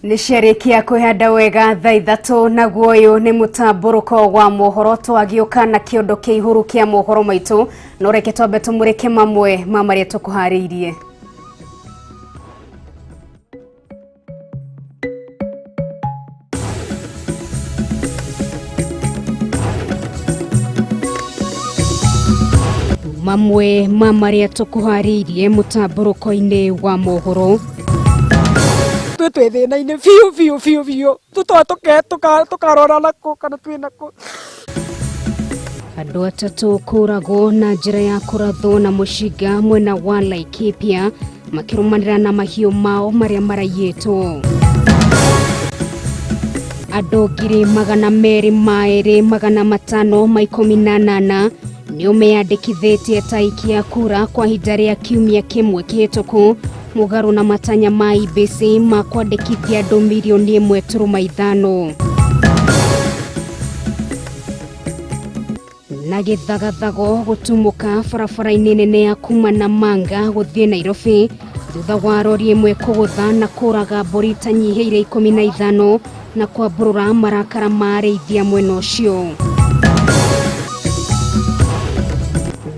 Nĩ ciarĩkia kwĩhanda wega thaa 3 naguo ũyũ nĩ mũtambũrũko wa mohoro twagĩũka na kĩondo kĩihũru kĩa mohoro maitũ no reke twambe tũmũrĩke mamwe ma marĩa tũkũharĩirie. Mamwe ma marĩa tũkũharĩirie mũtambũrũko-inĩ wa mohoro. Twĩ thĩna-inĩ biũ biũ biũ biũ tũtoa tũkarora nako kana twĩ nako. Andũ atatũ kũragwo na njĩra ya kũrathwo na mũcinga mwena wa Laikipia makĩrũmanĩra na mahiũ mao marĩa maraiyĩtwo. Andũ 202,518 nĩo meyandĩkithĩtie ta aikia kura kwa ihinda rĩa kiumia kĩmwe kĩhĩtũku mũgarũ na matanya ma IEBC ma kwandĩkithia andũ mirioni 1.5. Na gĩthagathago gũtumũka barabara-inĩ nene ya kuma Namanga gũthiĩ Nairobi thutha wa rori ĩmwe kũgũtha na kũraga mbũri itanyihĩire 15 na kwambũrũra marakara ma arĩithia mwena ũcio.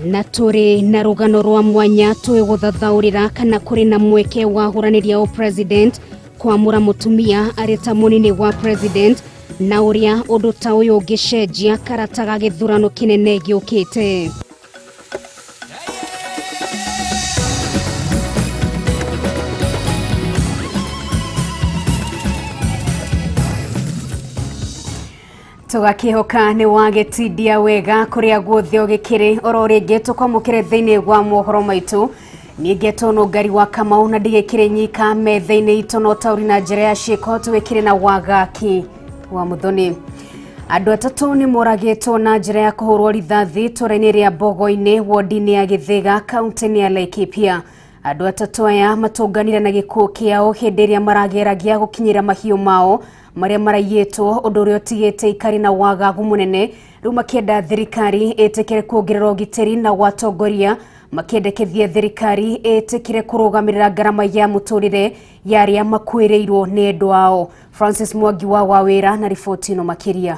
Na tũrĩ na rũgano rwa mwanya twĩgũthathaũrĩra kana kũrĩ na mweke wa hũranĩria o president kwamũra mũtumia arĩ ta mũnini wa president na ũrĩa ũndũ ta ũyũ ũngĩcenjia karata ga gĩthurano kĩnene gĩũkĩte. Tũgakĩhoka nĩ wagĩtindia wega kũrĩa guothe ũgĩkĩrĩ oro rĩngĩ tũkwamũkĩre thĩinĩ wa mohoro maitũ. Niĩ ngetwo Nũngari wa Kamau na ndigĩkĩrĩ nyika metha-inĩ itũ no taũri na njĩra ya ciĩko tũgĩkĩrĩ na Wagaki wa Muthoni. Andũ atatũ nĩ moragĩtwo na njĩra ya kũhũrwo rithathi itũũra-inĩ rĩa Mbogo-inĩ wodi-inĩ ya Gĩthĩga kaunti-inĩ ya Laikipia. Andũ atatũ aya matũnganire na gĩkuũ kĩao hĩndĩ ĩrĩa marageragia gũkinyĩra mahiũ mao marĩa maraiyĩtwo, ũndũ ũrĩa ũtigĩte ikari na wagagu mũnene. Rĩu makĩenda thirikari ĩtĩkĩre kuongerera ũgitĩri na watongoria makĩendekithia thirikari ĩtĩkĩre kũrũgamĩrĩra ngarama ya mũtũrĩre ya arĩa makuĩrĩirwo nĩ endwa ao. Francis Mwangi wa Wawĩra na riboti ĩno makĩria.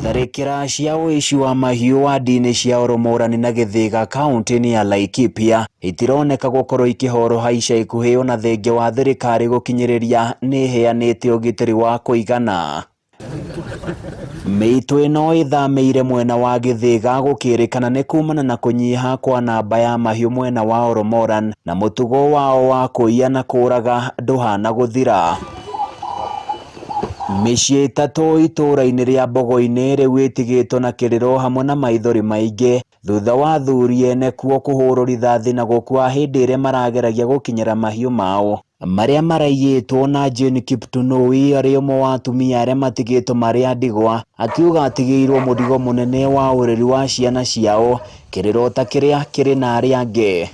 Tharĩkĩra cia ũici wa mahiũ wadi-inĩ cia Oromorani na Gĩthĩga kaunti-inĩ ya Laikipia itironeka gũkorwo ikĩhoroha ica ikuhĩ ona thengia wa thirikari gũkinyĩrĩria nĩ ĩheanĩte ũgitĩri wa kũigana. Mĩitũ ĩno ĩthamĩire mwena wa Gĩthĩga gũkĩrĩkana nĩ kumana na kũnyiha kwa namba ya mahiũ mwena wa Oromoran na mũtugo wao wa kũiya na kũraga ndũhana gũthira. Mĩciĩ ĩtatũ itũũra-inĩ rĩa Mbogo-inĩ rĩu ĩtigĩtwo na kĩrĩro hamwe na maithori maingĩ thutha wa athuri ene kuo kũhũrwo rithathi na gũkua hĩndĩ ĩrĩa marageragia gũkinyĩra mahiũ mao marĩa maraiyĩtwo. Na Jane Kiptunui arĩ ũmwe wa atumia arĩa matigĩtwo marĩ a ndigwa akiuga atigĩirwo mũrigo mũnene wa ũreri wa ciana ciao kĩrĩro ta kĩrĩa kĩrĩ na arĩa angĩ.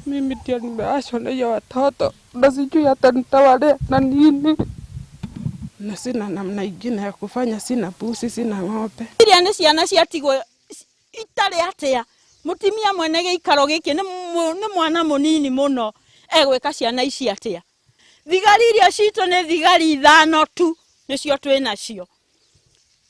Mimi ndio nimeachwa na hiyo watoto na sijui hata nitawalea na nini, na sina namna ingine ya kufanya, sina mbuzi, sina ng'ombe. Iria nĩ ciana ciatigwo itarĩ atĩa mũtumia mwene gĩikaro gĩkĩ nĩ mwana mũnini mũno egwĩka ciana ici atĩa. Thigari iria citũ nĩ thigari 5 tu nĩcio twĩ nacio.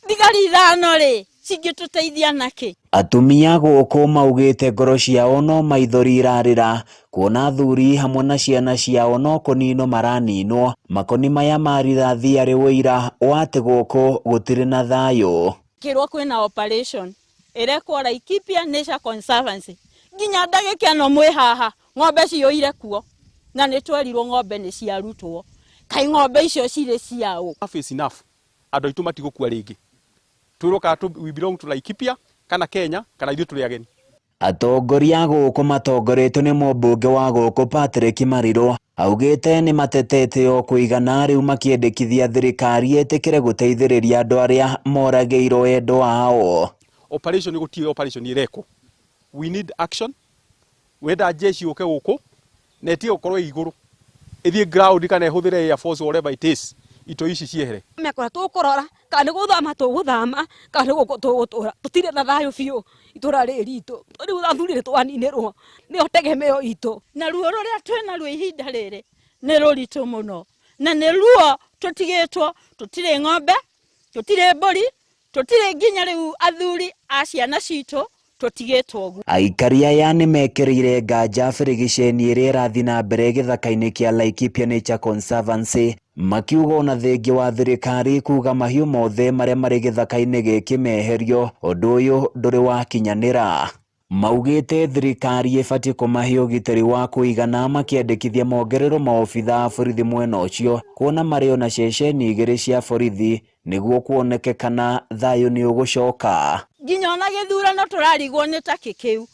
Thigari 5 rĩ cingĩtũteithia nakĩ? Atumia gũkũ maugĩte ngoro ciao no maithori irarĩra kuona athuri hamwe na ciana ciao no kũninwo maraninwo. Makoni maya ma rithathi arĩ ũira wa atĩ gũkũ gũtirĩ na thayũ. Kĩrwo kwĩna operation ĩrekwo Laikipia Nature Conservancy nginya ndagĩka ĩno mwĩ haha ng'ombe ciyũire kuo na nĩ twerirwo ng'ombe nĩ ciarutwo. Kaĩ ng'ombe icio cirĩ ciaũ? Enough is enough. Andũ aitũ matigũkua rĩngĩ. Twĩrwo kana we belong to Laikipia kana Kenya kana ithuĩ tũrĩ ageni. Atongoria a gũkũ matongoretio nĩ mũmbunge wa gũkũ Patrick Mariru augĩte nĩ matetete o kũigana rĩu makĩendekithia thirikari ĩtĩkĩre gũteithĩrĩria andũ arĩa moragĩirwo endwa ao. Operation gũtirĩ operation ĩrekwo. We need action. Wenda jeshi yũke gũkũ na ĩtige gũkorwo ĩ igũrũ, ĩthiĩ ground kana ĩhũthĩre air force whatever it is, ito ici ciehere. Mekora tũkũrora kana nĩ gũthama tũgũthama kana nĩ gũkũ tũgũtũra, tũtirĩ na thayũ biũ itũra rĩrĩ ritũ. Rĩu athuri nĩ twaninĩrwo nĩo tegemeo itũ. Na ruo rũrĩa twĩnaruo ihinda rĩrĩ Nĩ rũritũ mũno na nĩ ruo tũtigĩtwo, tũtirĩ ng'ombe, tũtirĩ mbũri, tũtirĩ nginya rĩu athuri a ciana citũ tũtigĩtwo ũguo. Aikari aya nĩmekĩrĩire nganja birigiceni ĩrĩa ĩrathiĩ na mbere gĩthaka-inĩ kĩa Laikipia Nature Conservancy, makiuga ona thengia wa thirikari kuga mahiũ mothe marĩa marĩ gĩthaka-inĩ gĩkĩ meherio, ũndũ ũyũ ndũrĩ wakinyanĩra. Maugĩte thirikari ĩbatiĩ kũmahe ũgitĩri wa kũigana makĩandĩkithia mongererwo maobitha a borithi mwena ũcio, kuona marĩ ona ceceni igĩrĩ cia borithi nĩguo kuoneke kana thayũ nĩ ũgũcoka. Nginya ona gĩthurano tũrarigwo nĩ ta kĩ kĩu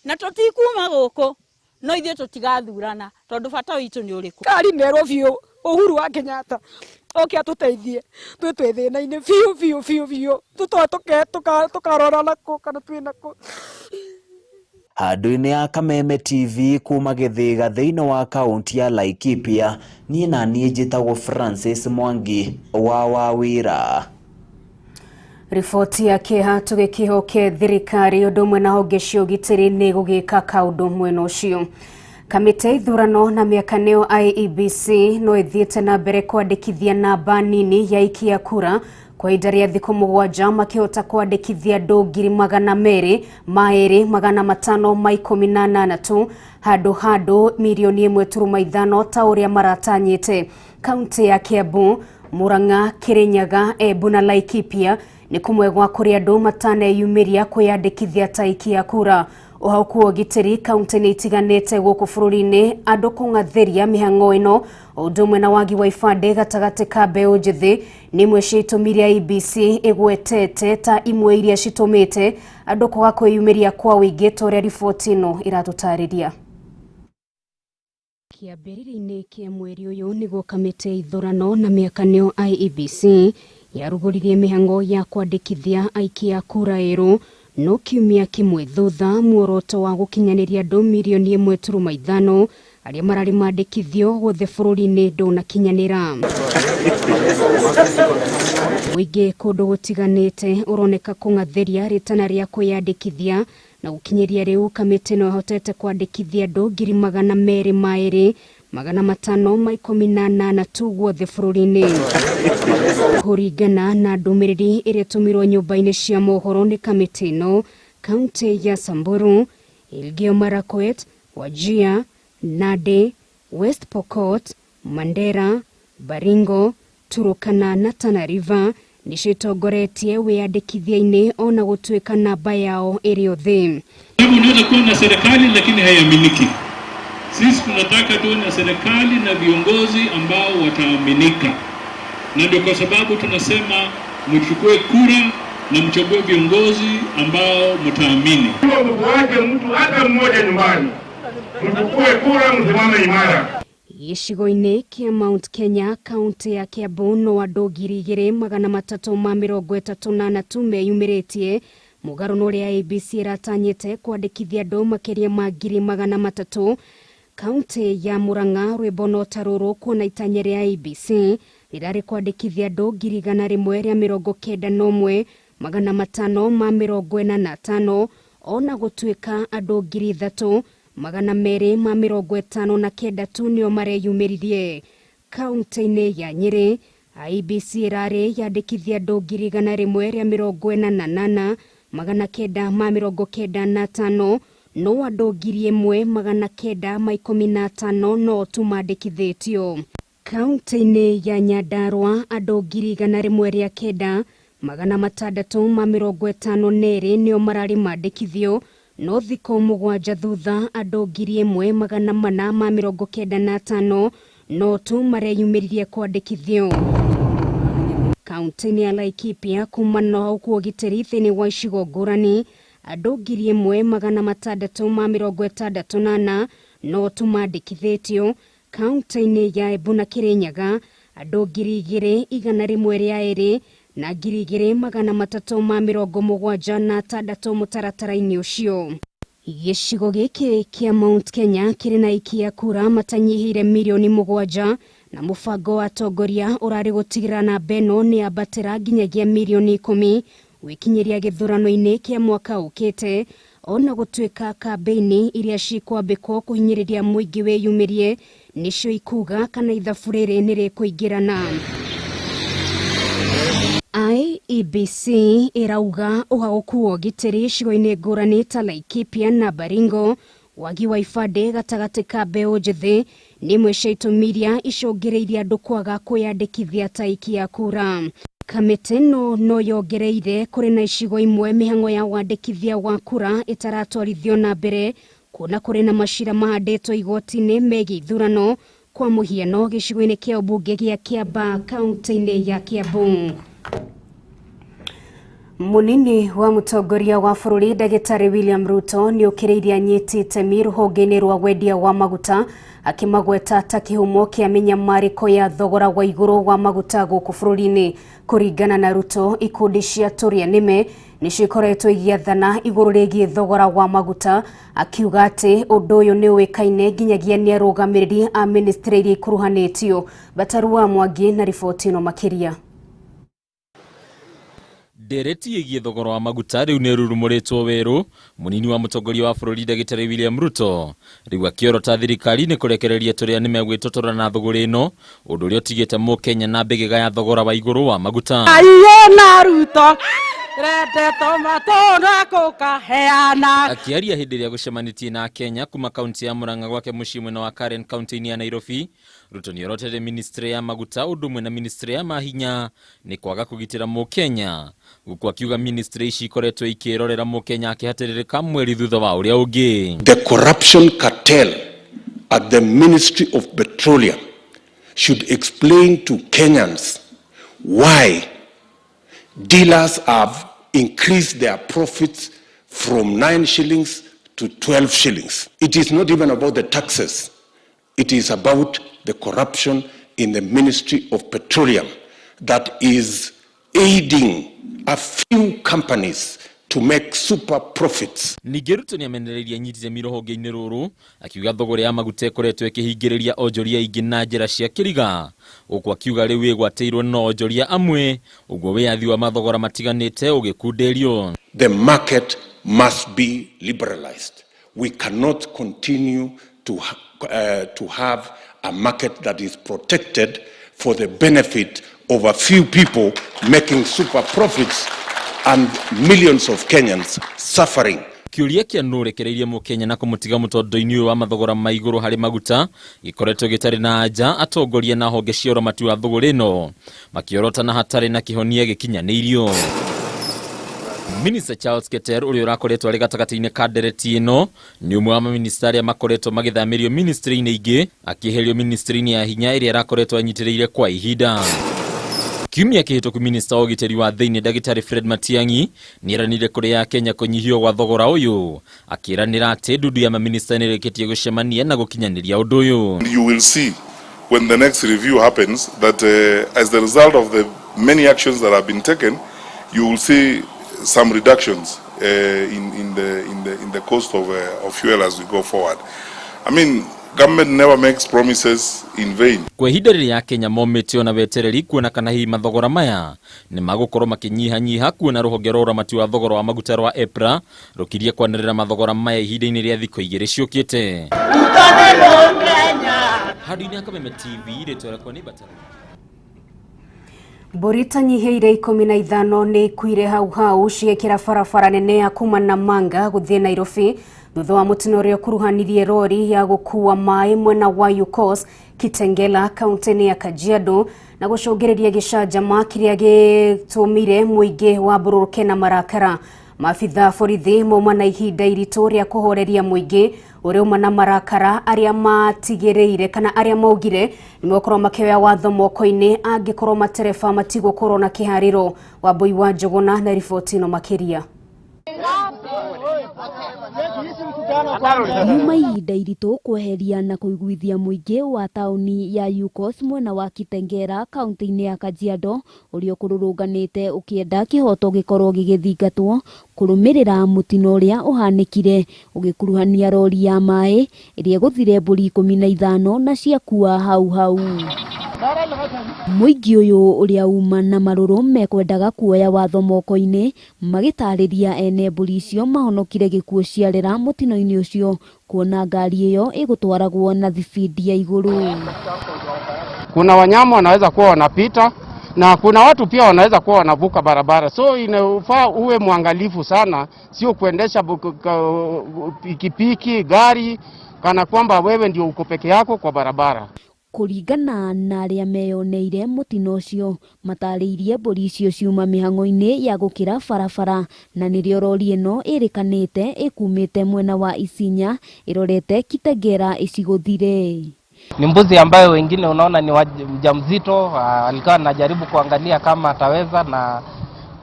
na tũtikuma gũkũ, no ithuĩ tũtigathurana tondũ bata witũ nĩ ũrĩkũ. Kari merwo biũ Uhuru wa Kenyatta oke atũteithie, twĩ twĩ thĩna-inĩ biũ biũ biũ biũ, tũtoe tũkarora nakũ kana twĩ nakũ. Handũ-inĩ ya Kameme TV kuma Gĩthĩga thĩinĩ wa kaunti ya Laikipia, niĩ na niĩ njĩtagwo Francis Mwangi wa Wawĩra. Riboti ya kĩeha tũgĩkĩhoke thirikari ũndũ ũmwe na honge cia ũgitĩri nĩ gũgĩka kaũndũ mwena ũcio. Kamĩtĩ ya ithurano na mĩaka nĩyo IEBC no ĩthiĩte na mbere kwandĩkithia namba nini ya aikia kura kwa ihinda rĩa thikũ 7 makĩhota kwandĩkithia andũ 202,518 tu handũ handũ 1.5 milioni ta ũrĩa maratanyĩte. Kaunti ya Kiambu, Murang'a, Kirinyaga, Embu na Laikipia nĩ kũmwe gwa kũrĩa andũ mataneyumĩria kwĩyandĩkithia ta aikia kura. Ũhauku wa ũgitĩri kaunti-inĩ itiganĩte gũkũ bũrũri-inĩ andũ kũng'athĩria mĩhang'o ĩno ũndũ ũmwe na wagi wa ibandĩ gatagatĩ ka mbeũ njĩthĩ nĩ imwe cia itũmi iria IEBC ĩgwetete ta imwe iria citũmĩte andũ kwaga kwĩyumĩria kwa ũingĩ ta ũrĩa riboti ĩno ĩratũtarĩria. Kĩambĩrĩria-inĩ kĩa mweri ũyũ nĩguo kamĩtĩ ya ithurano na mĩaka nĩyo IEBC yarugũririe mĩhang'o ya kwandĩkithia aikia kura erũ, no kiumia kĩmwe thutha muoroto wa gũkinyanĩria andũ 1.5 milioni arĩa mararĩ mandĩkithio guothe bũrũri-inĩ ndũnakinyanĩra. Mũingĩ kũndũ gũtiganĩte ũroneka kũng'athĩria rĩtana rĩa kwĩyandĩkithia na gũkinyĩria rĩu kamĩtĩ no ĩhotete kwandĩkithia andũ 202,518 tu guothe bũrũri-inĩ. Kũringana na ndũmĩrĩri ĩrĩa ĩtũmirwo nyũmba-inĩ cia mohoro nĩ kamĩtĩ ĩno, kaunti ya Samburu, Elgeyo Marakwet, Wajir, Nandi, West Pokot, Mandera, Baringo, Turukana na Tana River nĩcio itongoretie wĩyandĩkithia-inĩ ona gũtuĩka namba yao ĩrĩ o thĩ. Sababu unaweza kuwa na serikali lakini haiaminiki. Sisi tunataka tuwe na serikali na viongozi ambao wataaminika, na ndio kwa sababu tunasema mchukue kura na mchague viongozi ambao mtaamini. Msiache mtu hata mmoja nyumbani, mchukue kura, msimame imara. Gĩcigo-inĩ kĩa Mount Kenya kaunti ya Kiambu no andũ 2,334 tu meyumĩrĩtie mũgarũ na ũrĩa IEBC ĩratanyĩte kwandĩkithia andũ makĩria ma 300,000. Kaunti ya Murang'a rwĩmbo no ta rũrũ kuona itanya rĩa IEBC rĩrarĩ kwandĩkithia andũ 191,545 ona gũtuĩka andũ 3,259 tu nĩo mareyumĩririe. Kaunti-inĩ ya Nyĩrĩ IEBC ĩrarĩ yandĩkithia andũ 148,995 no andũ 1,915 no tu mandĩkithĩtio. Kaunti-inĩ ya Nyandarua andũ 109,652 nĩo mararĩ mandĩkithio no thikũ 7 thutha andũ 1,495 no tu mareyumĩririe kwandĩkithio. Kaunti-inĩ ya Laikipia kuma na hau ũgitĩri thĩinĩ wa icigo ngũrani andũ 1,664 no tu mandĩkithĩtio. Kaunti-inĩ ya Embu na Kirinyaga andũ 2,102 na 2,376 mũtaratara-inĩ ũcio. Gĩcigo gĩkĩ kĩa Mount Kenya kĩrĩ na aikia kura matanyihĩire 7 milioni na mũbango wa atongoria ũrarĩ gũtigĩrĩra namba ĩno nĩ yambatĩra nginyagia 10 milioni gwĩkinyĩria gĩthurano-inĩ kĩa mwaka ũkĩte. Ona gũtuĩka kambĩini iria cikwambĩkwo kũhinyĩrĩria mũingĩ wĩyumĩrie nĩcio ikuga kana ithabu rĩrĩ nĩ rĩkũingĩrana. IEBC ĩrauga ũhagũku wa ũgitĩri icigo-inĩ ngũrani ta Laikipia na Baringo, wagi wa ibandĩ gatagatĩ ka mbeũ njĩthĩ nĩ imwe cia itũmi iria icũngĩrĩirie andũ kwaga kwĩyandĩkithia ta aikia a kura. Kamĩtĩ ĩno no yongereire kũrĩ na icigo imwe mĩhang'o ya wandĩkithia wa kura ĩtaratwarithio na mbere kuona kũrĩ na macira mahandĩtwo igoti-inĩ megiĩ ithurano, kwa mũhiano gĩcigo-inĩ kĩa ũmbunge gĩa Kiambaa kaunti-inĩ ya Kiambu. Munini wa mũtongoria wa bũrũri Ndagĩtarĩ William Ruto nĩ ũkĩrĩirie anyiti itemi rũhonge-inĩ rwa wendia wa maguta akĩmagweta ta kĩhumo kĩa mĩnyamarĩko ya thogora wa igũrũ wa maguta gũkũ bũrũri-inĩ. Kũringana na Ruto, ikundi cia tũrĩa nĩme nĩcio ikoretwo igĩathana igũrũ rĩgiĩ thogora wa maguta, akiuga atĩ ũndũ ũyũ nĩ ũĩkaine nginyagia nĩ arũgamĩrĩri a ministry iria ikuruhanĩtio. Bataru wa Mwangi na riboti ĩno makĩria. Ndereti ĩgiĩ thogora wa maguta rĩu nĩ ĩrurumũrĩtwo werũ. Mũnini wa mũtongoria wa bũrũri Ndagĩtarĩ William Ruto rĩu akĩorota thirikari nĩ kũrekereria tũrĩa nĩmegwĩtotora na thũgũrĩ ĩno, ũndũ ũrĩa ũtigĩte mũkenya na mbĩgĩga ya thogora wa igũrũ wa maguta. Aiye na Ruto rendetwo matũra kũkaheana. Akĩaria hĩndĩ ĩrĩa gũcemanĩtie na Kenya kuma kaunti ya Murang'a gwake mũciĩ mwena wa Karen kaunti-inĩ ya Nairobi, Ruto nĩorotete ministry ya maguta ũndũ ũmwe na ministry ya mahinya nĩ kwaga kũgitĩra mũkenya, gũkũ akiuga ministry ici ikoretwo ikĩrorera mũkenya akĩhatĩrĩrĩka mweri thutha wa ũrĩa ũngĩ. The corruption cartel at the Ministry of Petroleum should explain to Kenyans why dealers have increased their profits from 9 shillings to 12 shillings. It is not even about the taxes. It is about the corruption in the Ministry of Petroleum that is aiding a few companies to make super profits. Ningĩ Ruto nĩamenereirie anyiti itemi rũhonge-inĩ rũrũ akiuga thogora ya maguta ĩkoretwo ĩkĩhingĩrĩria onjoria aingĩ na njĩra cia kĩriga, gũkũ akiuga rĩu ĩgwatĩirwo no onjoria amwe, ũguo wĩyathi wa mathogora matiganĩte ũgĩkunderio. The market must be liberalized. We cannot continue to have a market that is protected for the benefit of a few people making super profits and millions of Kenyans suffering. Kĩũria kĩa nũ ũrekereirie mũkenya na kũmũtiga mũtondo-inĩ ũyũ wa mathogora ma igũrũ harĩ maguta gĩkoretwo gĩtarĩ na anja, atongoria na honge cia ũramati wa thũgũrĩ ĩno makĩorota na hatarĩ na kĩhonia gĩkinyanĩirio. Minister Charles Keter ũrĩa ũrakoretwo arĩ gatagatĩ-inĩ ka ndereti ĩno nĩ ũmwe wa maminista arĩa makoretwo magĩthamĩrio ministry-inĩ ingĩ, akĩeherio ministry-inĩ ya hinya ĩrĩa arakoretwo anyitĩrĩire kwa ihinda. Kiumia kĩhĩtũku minista wa ũgitĩri wa thĩinĩ Ndagĩtarĩ Fred Matiang'i nĩeranĩire kũrĩ ya Kenya kũnyihio gwa thogora ũyũ, akĩranĩra atĩ ndundu ya maminista nĩrĩkĩtie gũcemania na gũkinyanĩria ũndũ ũyũ. You will see when the next review happens that as the result of the many actions that have been taken, you will see some reductions in the cost of fuel as we go forward. I mean, government never makes promises in vain. Kwa ihinda rĩrĩa Kenya momĩte ona wetereri kuona kana hihi mathogora maya nĩ magũkorwo makĩnyihanyiha, kuona rũhonge rwa ũramati wa thogora wa maguta rwa EPRA rũkirie kwanĩrĩra mathogora maya ihinda-inĩ rĩa thikũ igĩrĩ ciũkĩte. Handũ-inĩ ha Kameme TV, rĩtwa rĩakwa nĩ Batara. Mbũri itanyihĩire 15 nĩ ikuire hau hau cigĩkĩra barabara nene ya kuma Namanga gũthiĩ Nairobi thutha wa mũtino ũrĩa ũkuruhanirie rori ya gũkua maĩ mwena wa Yukos Kitengela kaunti-inĩ ya Kajiado na gũcũngĩrĩria gĩcanjama kĩrĩa gĩtũmire mũingĩ wambũrũrũke na marakara. Maabitha borithi mauma na ihinda iritũ rĩa kũhoreria mũingĩ ũrĩa uma na marakara arĩa matigĩrĩire kana arĩa maugire nĩmegũkorwo makĩoya watho moko-inĩ angĩkorwo matereba matigũkorwo na kĩharĩro. Wambui wa Njũgũna na riboti ĩno makĩria. Nyuma ihinda iritũ kweheria na kũiguithia mũingĩ wa taũni ya Yukos mwena wa Kitengela kaunti-inĩ ya Kajiado ũrĩa ũkũrũrũnganĩte ũkĩenda kĩhoto gĩkorwo gĩgĩthingatwo kũrũmĩrĩra mũtino ũrĩa ũhanĩkire ũgĩkuruhania rori ya maĩ ĩrĩa ĩgũthire mbũri 15 na ciakua hau hau. Mũingĩ ũyũ ũrĩa uma na marũrũ mekwendaga kuoya watho moko-inĩ magĩtarĩria ene mbũri icio mahonokire gĩkuũ ciarera mũtino-inĩ ũcio kuona ngari ĩyo ĩgũtwaragwo na thibindi ya igũrũ. Kuna wanyama wanaweza kuwa wanapita na kuna watu pia wanaweza kuwa wanavuka barabara, so inafaa uwe mwangalifu sana, sio kuendesha pikipiki, gari kana kwamba wewe ndio uko peke yako kwa barabara. Kũringana na arĩa meyoneire mũtino ũcio matarĩirie mbũri icio ciuma mĩhang'o-inĩ ya gũkĩra barabara na nĩrĩo rori ĩno ĩrĩkanĩte ĩkumĩte mwena wa Isinya ĩrorete Kitengela ĩcigũthire. Ni mbuzi ambayo wengine unaona ni mjamzito, alikuwa anajaribu kuangalia kama ataweza, na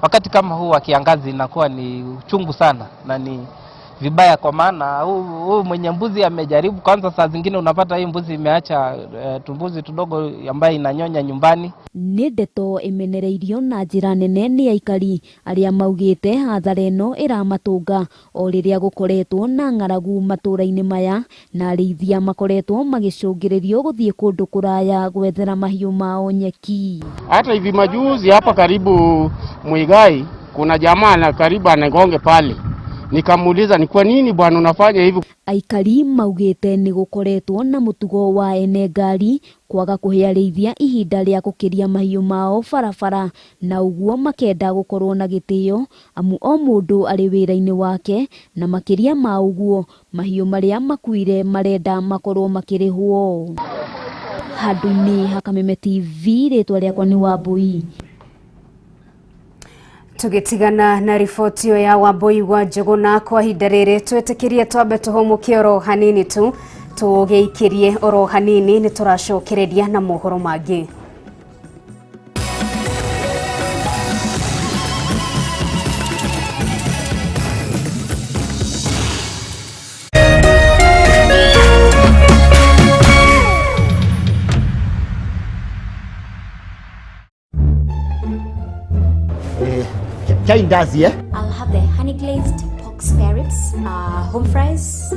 wakati kama huu wa kiangazi inakuwa ni uchungu sana na ni vibaya, kwa maana huu mwenye mbuzi amejaribu. Kwanza saa zingine unapata hii mbuzi imeacha tumbuzi tudogo ambaye inanyonya nyumbani. Nĩ ndeto ĩmenereirio na njĩra nene nĩ aikari arĩa maugĩte hathara ĩno ĩramatũnga o rĩrĩa gũkoretwo na ng'aragu matũũra-inĩ maya na arĩithia makoretwo magĩcũngĩrĩrio gũthiĩ kũndũ kũraya gwethera mahiũ mao nyeki. Hata hivi majuzi hapa karibu Muigai kuna jamaa na karibu anagonge pale, nikamuuliza ni kwa nini bwana unafanya hivi. Aikari maugĩte nĩ gũkoretwo na mũtugo wa ene ngari kwaga kũhe arĩithia ihinda rĩa gũkĩria mahiũ mao barabara na ũguo makenda gũkorwo na gĩtĩo amu o mũndũ arĩ wĩra-inĩ wake, na makĩria ma ũguo mahiũ marĩa makuire marenda makorwo makĩrĩhwo. Handũ-inĩ ha Kameme TV, rĩtwa rĩakwa nĩ Wambui. Tugitigana na riboti ya Wambui wa Njuguna kwa ihinda rĩrĩ twĩtĩkĩrie twambe tũhũmũke oro hanini tu tũgĩikĩrie oro hanini nĩ tũracokereria na mohoro mangĩ. Chai ndazi, eh? I'll have the honey glazed pork spare ribs, home fries,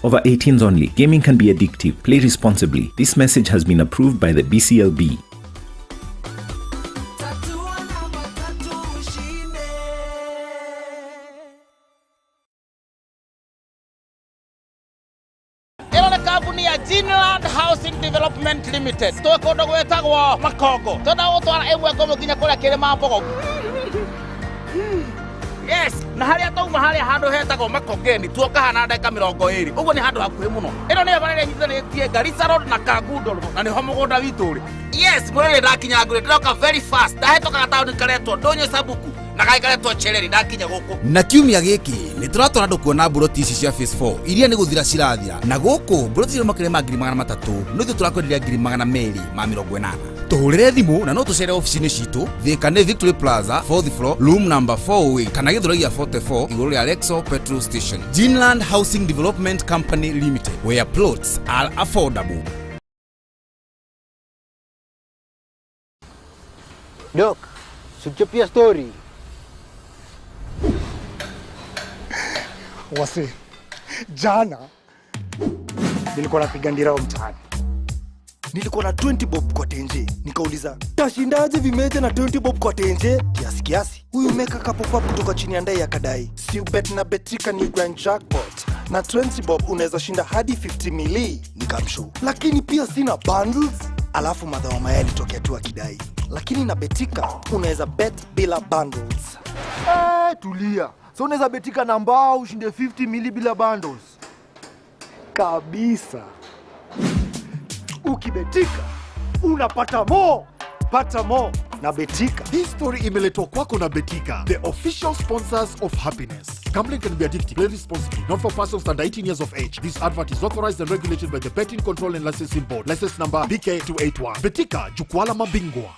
Over 18s only. Gaming can be addictive. Play responsibly. This message has been approved by the BCLB. Kambuni ya Ginland Housing Development Limited twĩ kũndũ gwĩtagwo Makongo twenda gũtwara ĩmwe kwa ĩmwe nginya kũrĩa kĩrĩma Mbogo. Yes, na harĩa tauma harĩa handũ hetagwo Makongeni tuoka hana ndagĩka 20 ũguo nĩ handũ hakuhĩ mũno. Ĩno nĩyo bara ĩrĩa ĩnyitithanĩtie Garissa Road na Kangundo Road na nĩho mũgũnda witũ ũrĩ. Yes, mũrĩrĩ ndakinya ngũrĩ ndĩroka very fast ndahĩtũkaga taũni karetwo Ndũnyũ Sabuku na gaikaretwo Chereri ndakinya gũkũ. Na kiumia gĩkĩ nĩ tũratwara andũ kuona mburoti ici cia phase 4 iria nĩ gũthira cirathira, na gũkũ mburoti icio makĩria ma 300,000 nĩ ithuĩ tũrakwenderia 280,000. Tũhũrĩre thimũ na no tũcere ofici-inĩ citũ Thika nĩ Victory Plaza 4th floor room number 408 kana Gĩthũrai gĩa 44 igũrũ rĩa Lexo petrol station. Ginland Housing Development Company Limited, where plots are affordable. Doc, sichopia story. Wase, jana nilikuwa napiga ndirao mtaani. Nilikuwa na 20 bob kwa tenje. Nikauliza, tashindaje vimeja na 20 bob kwa tenje? Kiasi kiasi. Huyu meka kapokuwa kutoka chini ya ndai akadai, si ubet na Betika ni grand jackpot. Na 20 bob unaweza shinda hadi 50 mili. Nikamshow. Lakini pia sina bundles. Alafu madhao mayai alitokea tu akidai, lakini na Betika unaweza bet bila bundles. Tulia. So unaweza betika na mbao ushinde 50 mili bila bundles. Kabisa. Ukibetika unapata more. Pata more na Betika. Hii story imeletwa kwako na Betika, the official sponsors of happiness. Gambling can be addictive. Play responsibly. Not for persons under 18 years of age. This advert is authorized and regulated by the Betting Control and Licensing Board. License number BK281. Betika, jukwaa la mabingwa.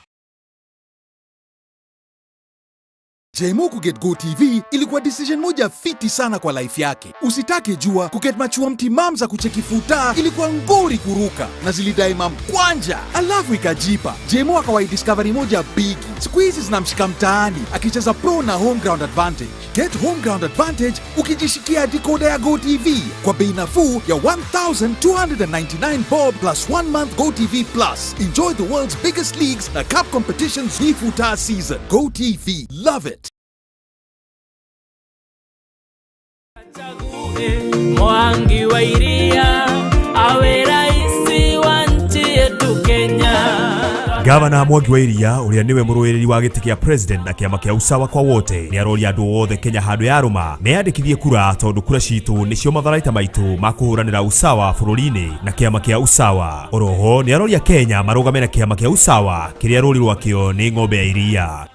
Jmo kuget Go TV ilikuwa decision moja fiti sana kwa life yake. Usitake jua kuget machua mtimam za kucheki futa ilikuwa ngori kuruka na zilidai mamkwanja, alafu ikajipa. Jmo akawai discovery moja bigi. Siku hizi zinamshika mtaani akicheza pro na home ground advantage. Get home ground advantage ukijishikia decoder ya Go TV kwa bei nafuu ya 1299 bob plus 1 month Go TV Plus. Enjoy the world's biggest leagues na cup competitions hii futa season. Go TV, love it. Mwangi wa Iria awe raisi wa nchi yetu Kenya. Gavana Mwangi wa Iria uria niwe muruiriri wa giti kia president na kiama kia usawa kwa wote ni aroria andu othe Kenya handu ya ruma meyandikithie kura tondu kura citu nicio matharaita maitu ma kuhuranira usawa bururi-ini na kiama kia usawa. Oroho ni aroria Kenya marugame na kiama kia usawa kiria ruri rwakio ni ng'ombe ya iria.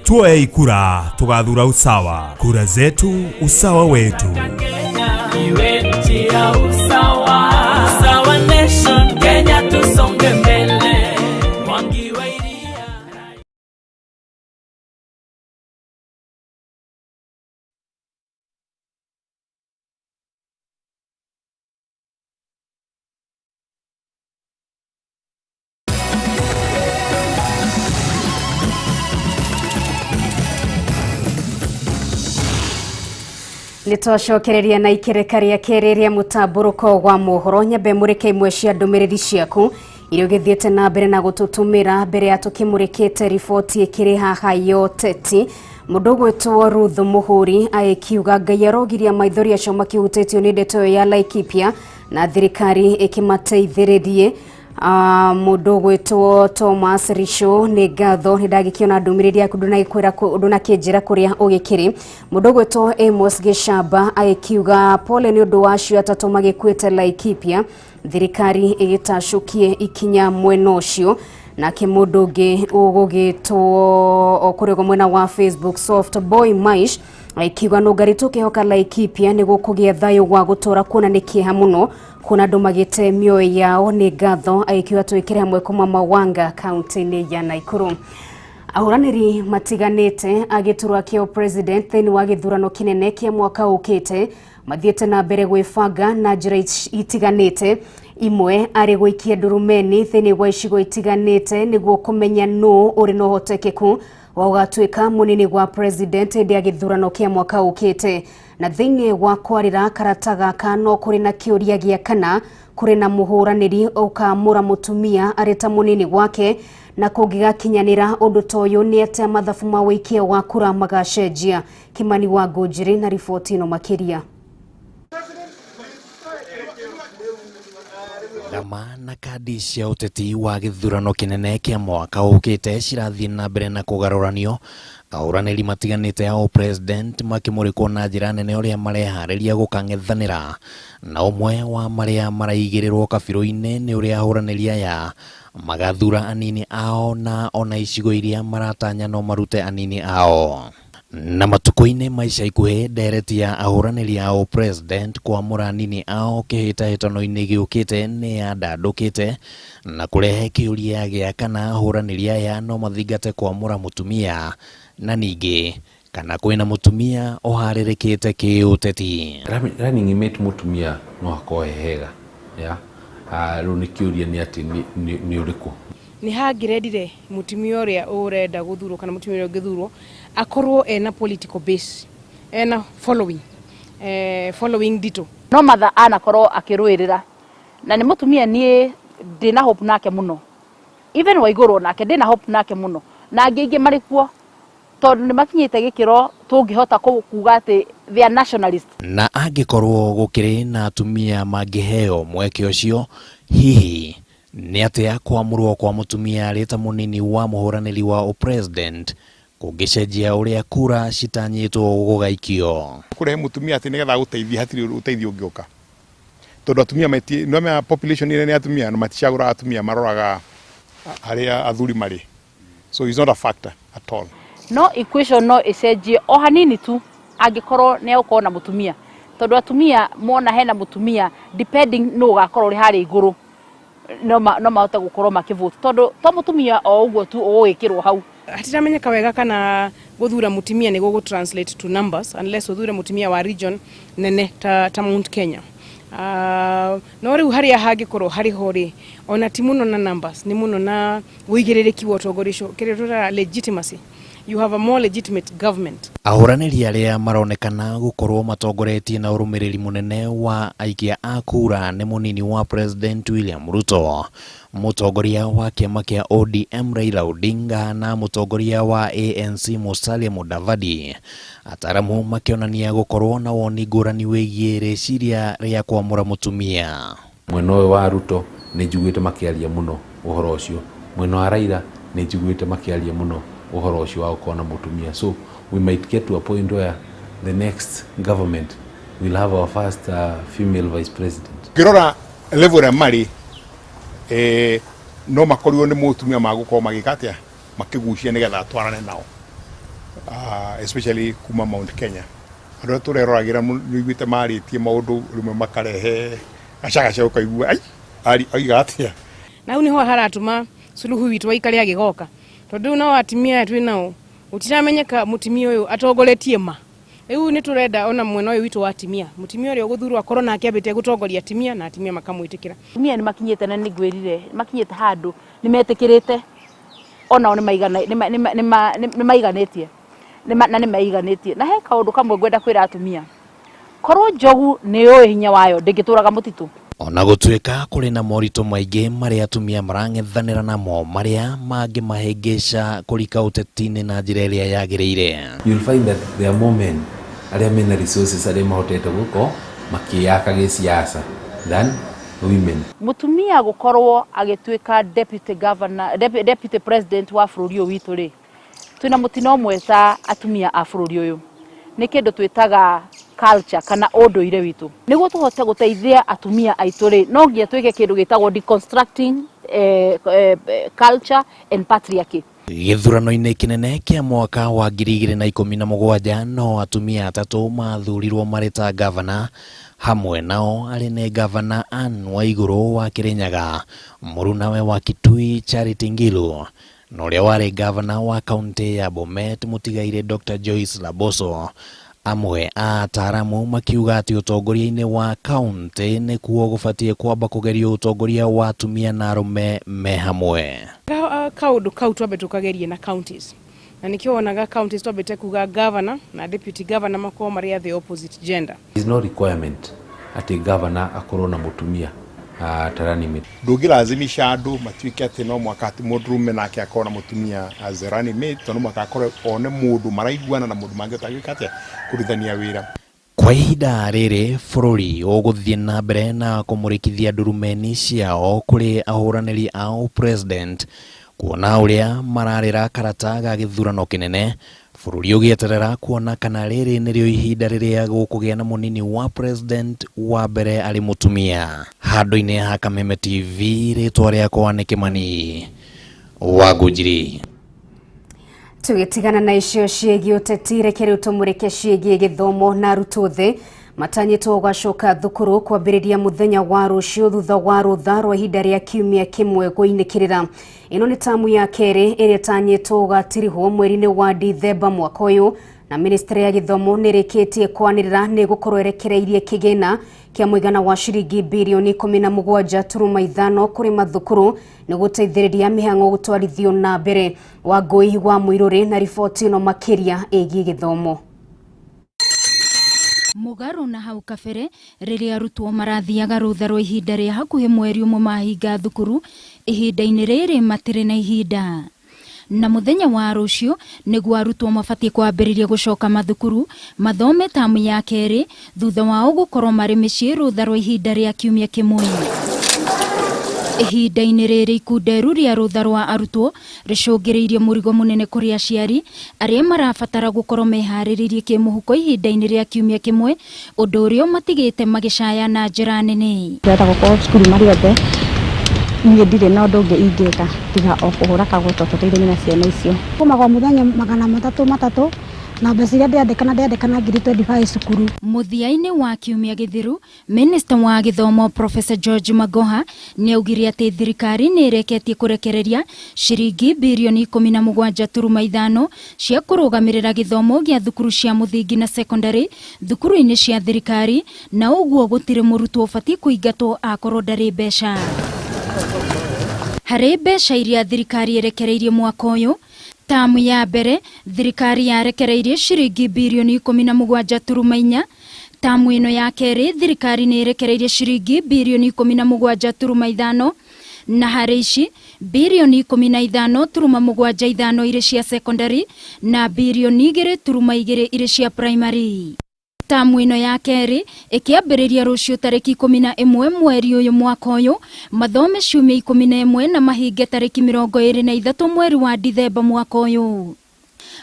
Tuoe kura tugathura usawa, kura zetu usawa wetu. Iwe nchi ya usawa, usawa nation Kenya tusonge mbele. Mwangi wa Iria. Nitwacokereria na ikereka rĩa kerĩ rĩa mũtambũrũko wa mohoro nyambe mũrĩke imwe cia ndũmĩrĩri ciaku iria ũgĩthiĩte na mbere na gũtũtũmĩra mbere ya tũkĩmũrĩkĩte riboti ĩkĩrĩ haha ya ũteti. Mũndũ ũgwĩtwo Ruth Mũhũri agĩkiuga Ngai arogiria maithori acio makĩhutĩtio nĩ ndeto ĩyo ya Laikipia na thirikari ĩkĩmateithĩrĩrie. Mũndũ ũgwĩtwo Thomas Risho nĩ ngatho nĩ ndagĩkĩona ndũmĩrĩri yaku ndũnagĩkwĩra ndũnakĩnjĩra kũrĩa ũgĩkĩrĩ. Mũndũ ũgwĩtwo Amos Gĩcamba agĩkiuga pole nĩ ũndũ wa acio atatũ magĩkuĩte Laikipia, thirikari ĩgĩtacũkie ikinya mwena ũcio. Nake mũndũ ũngĩ ũgũgĩtwo kũrĩa mwena wa Facebook Soft Boy Maish akiuga nũngari tũkĩhoka Laikipia nĩ gũkũgĩa thayũ wa gũtũra kuona nĩ kĩeha mũno kuona andũ magĩte mĩoyo yao nĩ ngatho agĩkiuga twĩkĩre hamwe kuma Mawanga kaunti-inĩ ya Nakuru. Ahũranĩri matiganĩte a gĩturwa kĩa president thĩinĩ wa gĩthurano kĩnene kĩa mwaka ũkĩte mathiĩte na mbere gwĩbanga na njĩra itiganĩte, imwe arĩ gũikia ndurumeni thĩinĩ wa icigo itiganĩte nĩguo kũmenya nũ ũrĩ na ũhotekeku wa gũgatuĩka mũnini wa president hĩndĩ ya gĩthurano kĩa mwaka ũkĩte. Na thĩinĩ wa kwarĩra karata gaka no kũrĩ na kĩũria gĩa kana kũrĩ na mũhũranĩri ũkamũra mũtumia arĩ ta mũnini wake, na kũngĩgakinyanĩra ũndũ ta ũyũ nĩ atĩa mathabu ma wĩikia wa kura magacenjia. Kimani wa Ngũnjiri na riboti ĩno makĩria. Thama na kandi cia ũteti wa gĩthurano kĩnene kĩa mwaka ũkĩte cirathiĩ na mbere na kũgarũranio, ahũranĩri matiganĩte a ũpresident makĩmũrĩkwo na njĩra nene ũrĩa mareharĩria gũkang'ethanĩra, na ũmwe wa marĩa maraigĩrĩrwo kabirũ-inĩ nĩ ũrĩa ahũranĩri aya magathura anini ao na ona icigo iria maratanya no marute anini ao. Na matukũ-inĩ ma ica ikuhĩ ndereti ya ahũranĩri a ũpresident kwamũra anini ao kĩhĩtahĩtano-inĩ gĩũkĩte nĩ yandandũkĩte na kũrehe kĩũria gĩa kana ahũranĩri aya no mathingate kwamũra mũtumia na ningĩ kana kwĩna mũtumia ũharĩrĩkĩte kĩũteti. Running mate mũtumia no akorwo he hega ya rĩu nĩ kĩũria nĩ atĩ nĩ ũrĩkũ nĩ hangĩrendire mũtumia ũrĩa ũrenda gũthurwo kana mũtumia ũrĩa ũngĩthurwo akorwo ena political base, ena following, following dito no matha anakorwo akĩrũĩrĩra na nĩ mũtumia niĩ ndĩna hope nake mũno, even Waigũrũ nake ndĩna hope nake mũno, na angĩ aingĩ marĩ kuo tondũ nĩ makinyĩte gĩkĩro tũngĩhota kuga atĩ they are nationalist. Na angĩkorwo gũkĩrĩ na atumia mangĩheo mweke ũcio, hihi nĩ atĩa kwamũrwo kwa mũtumia arĩ ta mũnini wa mũhũranĩri wa ũpresident kũngĩcenjia ũrĩa kura citanyĩtwo gũgaikio? Kũrehe mũtumia atĩ nĩgetha agũteithie hatirĩ ũteithio ũngĩũka, tondũ atumia no population nene ya atumia na maticagũraga atumia, maroraga harĩa athuri marĩ, so it's not a factor at all. No equation no ĩcenjie o hanini tu angĩkorwo nĩ egũkorwo na mũtumia, tondũ atumia mona hena mũtumia depending no ũgakorwo ũrĩ harĩa igũrũ no mahote gũkorwo makĩvote, tondũ to mũtumia o ũguo tu ũgũgĩkĩrwo hau Hatiramenyeka wega kana guthura mutimia ni gugu translate to numbers unless uthure mutimia wa region nene ta Mount Kenya. No riu haria hangikorwo hari ho ri ona ti muno na numbers ni muno na uigiririkiwa utongoria ucio kiria turara legitimacy. You have a more legitimate government. Ahũranĩri arĩa maronekana gũkorwo matongoretie na ũrũmĩrĩri mũnene wa aikia a kura nĩ mũnini wa President William Ruto, mũtongoria wa kĩama kĩa ODM Raila Odinga na mũtongoria wa ANC Musalia Mudavadi. Ataramu makĩonania gũkorwo na woni ngũrani wĩgiĩ rĩciria rĩa kwamũra mũtumia. Mwena ũyũ wa Ruto nĩ njiguĩte makĩaria mũno ũhoro ũcio, mwena wa Raila nĩ njiguĩte makĩaria mũno ũhoro ũcio wa gũkorwo na mũtumia. So we might get to a point where the next government will have our first female vice president. Ngĩrora level ĩrĩa marĩ no makorirwo nĩ mũtumia magũkorwo magĩka atĩa, makĩgucia nĩgetha atwarane nao, especially kuma Mount Kenya. Andũ arĩa tũreroragĩra nĩiguĩte marĩtie maũndũ rĩmwe makarehe gacagaca ũkaigua ai aiga atĩa. Na hau niho haratũma Suluhu witũ aikare agĩgoka, tondu no atimia twĩ nao utiramenyeka mutimia uyu atongoretie ma. Riu ni turenda ona mwena uyu witu wa atimia mutimia uria uguthurwo akorwo nake ambite gutongoria atimia na atimia makamwitikira. Atumia ni makinyite na ningwirire makinyite handu ni metikirite onao ni maigana ni maiganitie na ni maiganitie. Na he kaundu kamwe ngwenda kwira atumia, korwo njogu ni yui hinya wayo ndingituraga mutitu. Ona gũtuĩka kũrĩ na moritũ maingĩ marĩa atumia marang'ethanĩra namo marĩa mangĩmahĩngĩca kũrika ũteti-inĩ na njĩra ĩrĩa yagĩrĩire. You'll find that there are more men arĩa mena resources arĩa mahotete gũkorwo makĩyaka gĩsiasa than women. Mutumia gũkorwo agĩtuĩka deputy governor, deputy president wa bũrũri ũyũ witũ rĩ, twĩna mũtino ũmwe ta atumia a bũrũri ũyũ, nĩ kĩndũ twĩtaga culture kana ũndũire witũ. Nĩguo tũhote gũteithia atumia aitũ rĩ, no nginya twĩke kĩndũ gĩtagwo deconstructing culture and patriarchy. Gĩthurano-inĩ kĩnene kĩa mwaka wa 2017 no atumia atatũ mathurirwo marĩ ta gavana, hamwe nao arĩ nĩ gavana Anne Waiguru wa Kirinyaga, mũrunawe wa Kitui Charity Ngilu, na ũrĩa warĩ gavana wa kaunti ya Bomet mũtigaire Dr. Joyce Laboso. Amwe a ataramu makiuga atĩ ũtongoria-inĩ wa kaunti nĩkuo gũbatiĩ kwamba kũgerio ũtongoria wa atumia na arũme me hamwe. Kaũndũ kau twambe tũkagerie na counties, na nikio wonaga counties twambĩte kuga governor na deputy governor makorwo marĩ a the opposite gender. There is no requirement atĩ governor akorwo na mũtumia running mate. Ndũngĩlazimisha andũ matuĩke atĩ no mwaka atĩ mũndũrũme nake akorwo na mũtumia as a running mate, tondũ no mwaka akorwo one mũndũ maraiguana na mũndũ mangĩhota gwĩka atĩa kũrutithania wĩra. Kwa ihinda rĩrĩ bũrũri ũgũthiĩ na mbere na kũmũrĩkithia ndurumeni ciao kũrĩ ahũranĩri a ũpresident, kuona ũrĩa mararĩra karata ga gĩthurano kĩnene, bũrũri ũgĩeterera kuona kana rĩrĩ nĩrĩo ihinda rĩrĩa gũkũgĩa na mũnini wa president wa mbere arĩ mũtumia. Handũ-inĩ ha Kameme TV, rĩtwa rĩakwa nĩ Kĩmani wa Ngũnjiri. Tũgĩtigana na icio ciĩgiĩ ũteti, reke rĩu tũmũrĩke ciĩgiĩ gĩthomo na arutwo thĩ matanyĩtwo gũgacoka thukuru kwambĩrĩria mũthenya wa rũciũ thutha wa rũtha rwa ihinda rĩa kiumia kĩmwe kũinĩkĩrĩra. Ĩno nĩ tamu ya kerĩ ĩrĩa ĩtanyĩtwo gũgatirihwo mweri-inĩ wa Dithemba mwaka ũyũ, na ministry ya gĩthomo nĩ ĩrĩkĩtie kwanĩrĩra nĩ gũkorwo ĩrekereirie kĩgĩna kĩa mũigana wa ciringi birioni 17.5 kũrĩ mathukuru nĩ gũteithĩrĩria mĩhang'o gũtwarithio na mbere. Wangũi wa Mũirũrĩ na riboti ĩno makĩria ĩgiĩ gĩthomo. Mũgarũ na hau kabere rĩrĩa arutwo marathiaga rũtha rwa ihinda rĩa hakuhĩ mweri ũmwe mahinga thukuru, ihinda-inĩ rĩrĩ matirĩ na ihinda. Na mũthenya wa rũciũ nĩguo arutwo mabatiĩ kwambĩrĩria gũcoka mathukuru mathome tamu ya kerĩ thutha wao gũkorwo marĩ mĩciĩ rũtha rwa ihinda rĩa kiumia kĩmwe. Ihinda-inĩ rĩrĩ ikunderu rĩa rũtha rwa arutwo rĩcũngĩrĩirie mũrigo mũnene kũrĩ aciari arĩa marabatara gũkorwo meharĩrĩirie kĩmũhuko ihinda-inĩ rĩa kiumia kĩmwe, ũndũ ũrĩa ũmatigĩte magĩcaya na njĩra nene. Ndĩrenda gũkorwo cukuru marĩ othe, niĩ ndirĩ na ũndũ ũngĩ ingĩka tiga o kũhũra kagoto tũteithanie na ciana icio. Kuma kwa mũthenya 300 300 Na mbeca iria ndĩandĩkana ndĩandĩkana ngiri 25 cukuru. Mũthia-inĩ wa kiumia gĩthiru, Minista wa gĩthomo Professor George Magoha nĩ augire atĩ thirikari nĩ ĩreketie kũrekereria ciringi birioni 17.5 cia kũrũgamĩrĩra gĩthomo gĩa thukuru cia mũthingi na sekondari thukuru-inĩ cia thirikari, na ũguo gũtirĩ mũrutwo ũbatiĩ kũingatwo akorwo ndarĩ mbeca. Harĩ mbeca iria thirikari ĩrekereirie mwaka ũyũ, tamu ya mbere thirikari yarekereirie ciringi birioni 17.4. Tamu ĩno ya kerĩ thirikari nĩ ĩrekereirie ciringi birioni 17.5, na harĩ ici birioni 15.75 irĩ cia sekondari na birioni 2.2 irĩ cia primary. Tamu ĩno ya kerĩ ĩkĩambĩrĩria rũciũ tarĩki 11 mweri ũyũ mwaka ũyũ, mathome ciumia 11 na mahinge tarĩki 23 mweri wa Dithemba mwaka ũyũ.